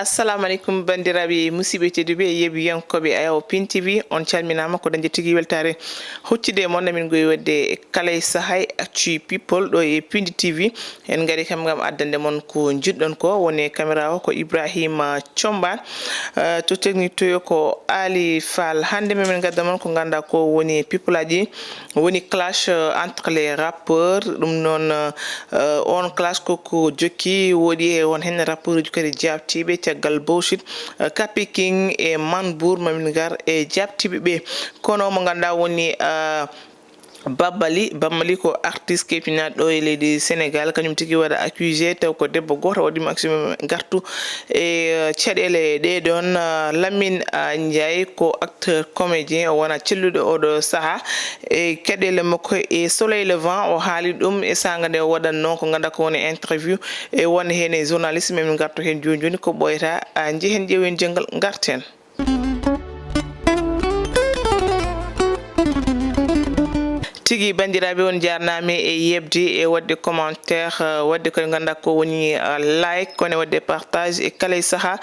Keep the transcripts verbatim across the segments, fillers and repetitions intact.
Assalamu aleykum, banndiraaɓe musidɓe tedduɓe, yeeɓiyankooɓe Ayaw Pin T V, on calminaama. Ko dañde tigi weltaare huccude e mon, amin ngoyi waɗde e kala e sahaa e Actu People ɗo e Pindi T V. En ngari kam ngam addande mon ko njiɗɗon ko. Woni e caméra o ko Ibrahima Combaan, eh, to technique to yo ko Ali Fall. Hannde memin ngadda mon ko ngannduɗaa ko woni people aji, woni clash, eh, entre les rappeurs. Ɗum noon, eh, on clash ko ko jokki, woodi e on heen rappeur uji kadi jaabtiiɓe caggal Bowshit, eh, Kapi King e Manbour. Mamin ngar e jaabtiiɓe ɓe. Kono mo ngannduɗaa woni, eh, Babbali, Babbali ko artiste keɓtinaaɗo ɗo e leydi Sénégal, kañum tigi waɗa accusé, taw ko debbo gooto waɗi mo accusé, gartu e, eh, caɗeele ɗe ɗon, ah, Lamine, ah, Ndiaye ko acteur comédien, o wona celluɗo oɗo sahaa. E caɗeele makko e Soleil Levant, o haali ɗum e saanga nde o waɗatnoo ko ngannduɗaa ko woni interview, e wonde heen e journaliste, min ngartu heen jooni jooni ko ɓooyata, ah, njehen ƴeewen janngal ngarten. Tigi, banndiraaɓe, on njaarnaama e yeeɓde e waɗde commentaire, eh, waɗde ko ngannduɗaa ko woni, eh, like, kono waɗde partage e kala e sahaa.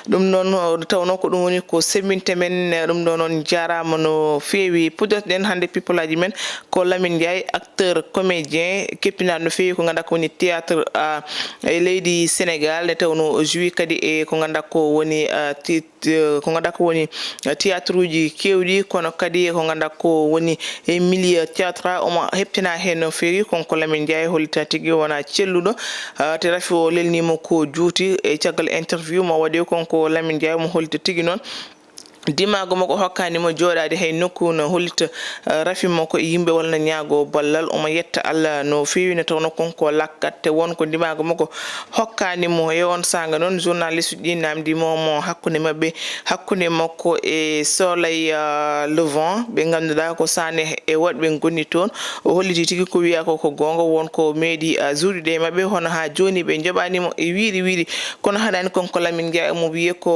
Ɗum noon, eh, tawnoo ko ɗum woni ko semmbinta men, eh, ɗum ɗo noon njaaraama no feewi. Puɗɗoto-ɗen hannde people aji men ko Lamine Ndiaye, acteur comédien, keɓtinaaɗo no feewi ko ngannduɗaa ko woni théâtre, ah, e leydi Sénégal, nde tawnoo o joue kadi e ko ngannduɗaa ko woni, ah, ti-, eh, ko ngannduɗaa ko woni, eh, théâtre uji keewɗi, kono kadi ko ngannduɗaa ko woni e milieu théâtral, omo heɓtinaa heen no feewi. Kanko Lamine Ndiaye hollita tigi wona celluɗo, ah, te rafi o lelniima ko juuti. E caggal interview mo waɗi, kanko Lamine Ndiaye omo hollita tigi noon dimaagu makko hokkaani mo jooɗaade hay nokku, no hollita, eh, rafi makko e yimɓe walla no ñaagoo ballal. Omo yetta Allah no feewi, nde tawnoo kanko lakkat, te won ko dimaagu makko hokkaani mo. E on saanga noon, journaliste uji ɗi naamndii mo, mo hakkunde maɓɓe, hakkunde makko e Soleil, ah, Levant, ɓe ngannduɗaa ko Sané e woɗɓe ngoni toon. O holliti tigi ko wiyaa ko, ko goonga, won ko meeɗi, ah, juuɗude e maɓɓe, hono haa jooni ɓe njoɓaani mo e wiiri wiiri. Kono haɗaani kanko Lamine Ndiaye omo wiyee ko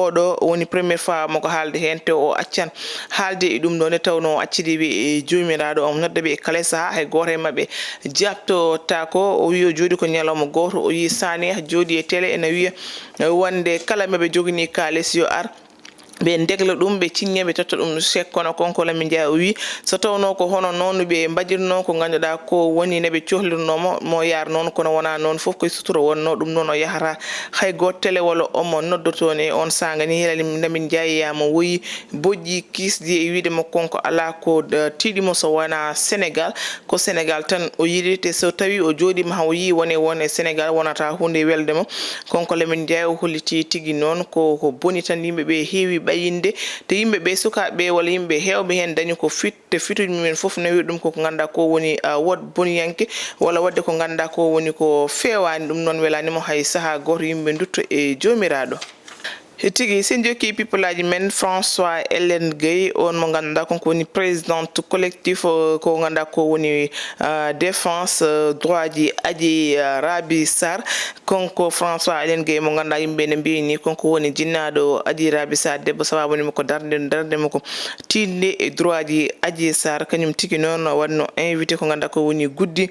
oɗo woni première fois mo ko haalde heen, te o accan haalde e ɗum ɗo, nde tawnoo o accidi ɓe e Joomiraaɗo, omo nodda ɓe e kala e sahaa, hay gooto e maɓɓe jaabtotaako. O wiyi o jooɗii ko ñalawma gooto, o yii Sané jooɗii e télé ena wiya, eh, wonde kala maɓɓe joganii kaalis yo ar, ɓe ndegla ɗum, ɓe ciñña, ɓe totta ɗum chèque. Kono kanko Lamine Ndiaye o wiyi, so tawnoo ko hono noon ɓe mbaɗirnoo, ko ngannduɗaa ko woni no ɓe cohlirnoo mo, mo yaar noon, kono wonaa noon, fof koye sutura wonnoo. Ɗum noon o yahata hay gooto télé walla omo nodda toon. E on saanga ni, Lamine Ndiaye yaama woyi, bojji kisdi e wiide mo kanko alaa ko, eh, tiiɗi mo so wonaa Sénégal. Ko Sénégal tan o yiɗi, te so tawii o jooɗiima haa o yii woni won e Sénégal, wonata huunde welde mo. Kanko Lamine Ndiaye o holliti tigi noon ko, ko boni tan, yimɓe ɓe heewi ɓayinde, te yimɓe ɓe, sukaaɓe ɓe walla yimɓe heewɓe heen ndañi ko fit, te fituuji mumen fof nawiri ɗum ko, ko ngannduɗaa ko woni, ah, wood boniyanke walla waɗde ko ngannduɗaa ko woni ko feewaani. Ɗum noon welaani mo hay sahaa gooto, yimɓe ndutto e Joomiraaɗo. E tigi, so en njokkii people aji men, François Hélène Gueye, on mo ngannduɗaa kanko woni présidente collectif, eh, ko ngannduɗaa ko woni, ah, défense, eh, droit ji Adji, ah, Raby Sarr. Kanko François Hélène Gueye mo ngannduɗaa yimɓe ne mbiyi ni kanko woni jinnaaɗo Adji Raby Sarr debbo, sababu ni mo ko darnde, darnde mo ko tiiɗnde e droit ji Adji Sarr. Kañum tigi noon waɗno invité ko ngannduɗaa ko woni guddi,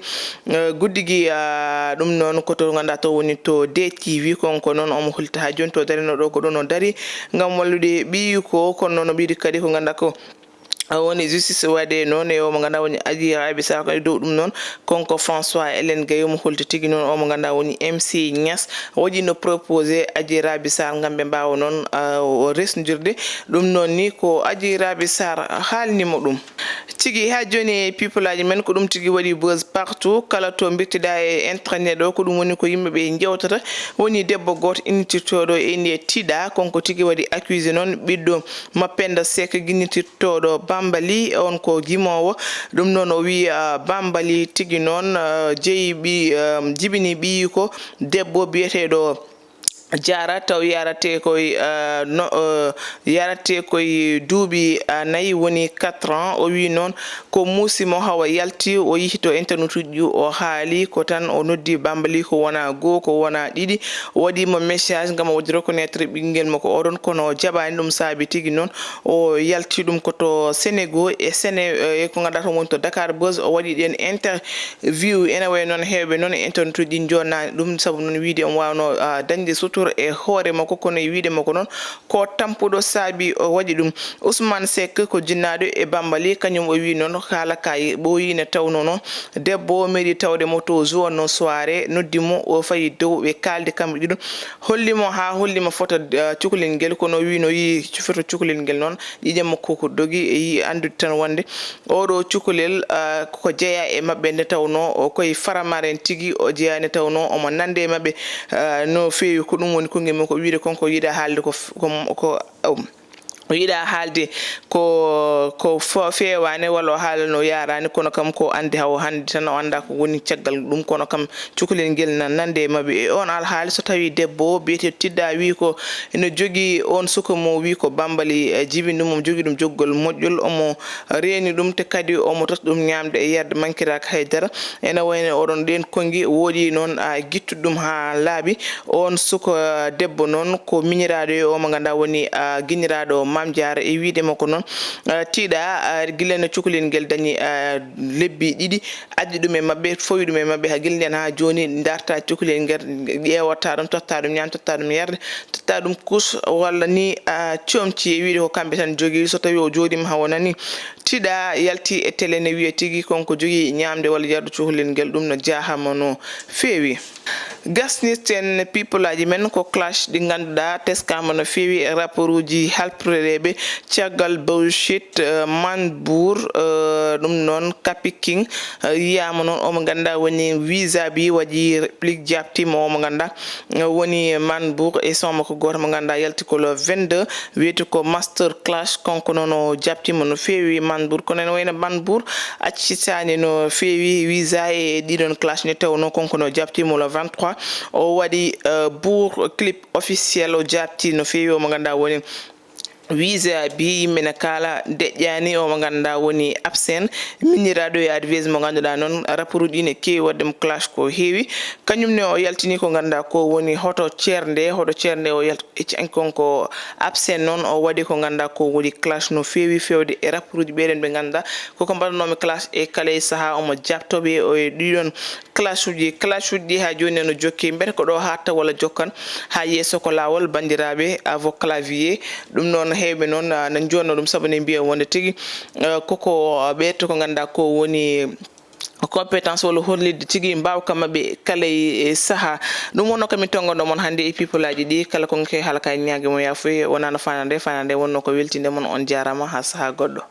eh, guddi gi, ah, ɗum noon ko to ngannduɗaa to woni to D T V. Kanko noon omo hollita haa jooni to darino ɗo ko ɗo no dari ngam wallude ɓiyi ko, kono noon o ɓeydi kadi ko ngannduɗaa ko woni justice waɗe noon e o mo ngannduɗaa woni Adji Raby Sarr. Kadi dow ɗum noon, kanko François Hélène Gueye omo holti tigi noon o mo ngannduɗaa woni M C Niass waɗi no proposé Adji Raby Sarr ngam ɓe mbaawa noon, ah, o resndirde. Ɗum noon ni ko Adji Raby Sarr haalni mo ɗum. Tigi haa jooni e people aji men ko ɗum tigi waɗi buzz partout, kala to mbirtiɗaa e internet o, ko ɗum woni ko yimɓe ɓe njewtata. Woni debbo gooto innitirtooɗo e nde Tiɗa, kanko tigi waɗi accusé noon ɓiɗɗo Mapenda Seck, ginnitirtooɗo Bambali, on ko jimoowo. Ɗum noon o wiyi, ah, Bambali tigi noon, ah, jeyi ɓi-, ah, jibini ɓiyi ko debbo biyeteeɗo Jaara, taw yarate koye, ah, no, ah, yarate koye duuɓi, ah, nayi, woni quatre ans. O wiyi noon ko muusi mo hawa yalti, o yehi to internet uji, o haali ko tan o noddi Bambali ko wona goo, ko wona ɗiɗi. O waɗi mo message ngam o waɗi reconnaître ɓinngel makko oɗon, kono o jaɓaani. Ɗum saabi tigi noon o yalti ɗum ko to Sénégal e ko ngannduɗaa toon woni to Dakar Buzz. O waɗi ɗeen interview. Ene wayi noon heewɓe noon e internet uji ɗi njoɗnaani ɗum, sabu noon wiide omo waawnoo, ah, dañde sutura. e hoore makko, kono e wiide makko noon ko tampuɗo saabi o waɗi ɗum. Ousmane Seck ko jinnaaɗo e Bambali, kañum o wi noon haala ka ɓooyi nde tawnoo noon debbo o meeɗi tawde mo to zone no soirée, noddi mo, o fayi dow, ɓe kaaldi kamɓe ɗiɗo, holli mo haa holli mo foto, eh, cukalel ngel, kono o wi no yii foto cukalel ngel noon, ƴiiƴam makko ko dogi, e yii anndude tan wonde oɗo cukalel, ah, ko jeyaa e maɓɓe nde tawnoo o koye Faramaren tigi o jeyaa, nde tawnoo omo nande e maɓɓe, ah, no feewi. Ko ɗum woni konngel mum, ko wiide kon ko yiɗa haalde ko f-, ko, ko, um, o yiɗa haalde ko, ko fo-, feewaani walla o haalano yaaraani, kono kam ko anndi hawo hannde tan o annda ko woni caggal ɗum, kono kam cukalel ngel na nande e maɓɓe. E oon alhaali, so tawii debbo o biyeteeɗo Tidda wi ko ene jogii oon suka mo wi ko Bambali, eh, jibini ɗum, omo jogii ɗum joggol moƴƴol, omo reeni ɗum, te kadi omo totta ɗum ñaamde e yarde, mankiraaka hay dara. Ene wayno oɗon ɗeen konngi woodi noon, a, gittuɗo ɗum haa laaɓi. Oon suka debbo noon ko miñiraaɗo e o mo ngannduɗaa woni, a, giñiraaɗo Maam Jaara. E wiide makko noon, a, Tiiɗa, a, gila no cukalel ngel dañi, a, lebbi ɗiɗi, addi ɗum e maɓɓe, fawi ɗum e maɓɓe, haa gila ndeen haa jooni, darta cukalel ngel, ƴeewata ɗum, totta ɗum ñaam, totta ɗum yarde, totta ɗum kus, walla ni, a, comci, e wiide ko kamɓe tan jogii. So tawii o jooɗiima haa wonani, Tiiɗa yalti e tele ne wiya tigi kon ko jogii ñaamde walla yarde cukalel ngel, ɗum no jaahama no feewi. Gasnirten people aji men ko clash ɗi ngannduɗaa teskaama no feewi e rapport uji halpirreeɓe caggal Bauchit, eh, Manbour, eh, ɗum noon Kapiking, eh, yiyaama noon omo ngannduɗaa woni visa bi waɗi réplique jaabtiima o mo ngannduɗaa, eh, woni Manbour e sooma ko gooto mo ngannduɗaa yalti ko le vingt-deux, wiyete ko Master Clash, konko noon o jaabtiima no feewi Manbour, kono ene wayno Manbour accitaani no feewi visa e ɗiɗon clash ne tawnoo konko no jaabtiima le vingt-trois, o waɗi, eh, bourre clip officiel, o jaabti no feewi o mo ngannduɗaa woni visa bi, yimɓe ne kaala deƴƴaani o mo ngannduɗaa woni absent, miñiraaɗo e advise mo ngannduɗaa noon rapport uji ne keewi waɗde mo clash ko heewi. Kañum ne o yaltini ko ngannduɗaa ko woni hoto ceernde, hoto ceernde o yalt-, e can-, kon ko absent noon o waɗi ko ngannduɗaa ko woni clash no feewi feewde e rapport uji ɓeeɗon ɓe ngannduɗaa koko mbaɗanoomi clash e kala e sahaa omo jaabtooɓe o e ɗiɗon clash uji, clash uji ɗi haa jooni no jokki. Mbete ko ɗo haaɗta walla jokkan haa yeeso ko laawol, banndiraaɓe, avo clavier. Ɗum noon heewɓe noon, ah, na njoonno ɗum sabu ne mbiya wonde tigi, ah, koko, ah, ɓeeto ko ngannduɗaa ko woni compétence walla hollitde tigi mbaawka maɓɓe kala e, e sahaa. Ɗum wonno ko min tonngono mon hannde e people aji ɗi, kala ko ngake hala ka ñaagi mo yaafuye, wonano fanande, fanande wonno ko weltinde mon, on jaarama haa sahaa goɗɗo.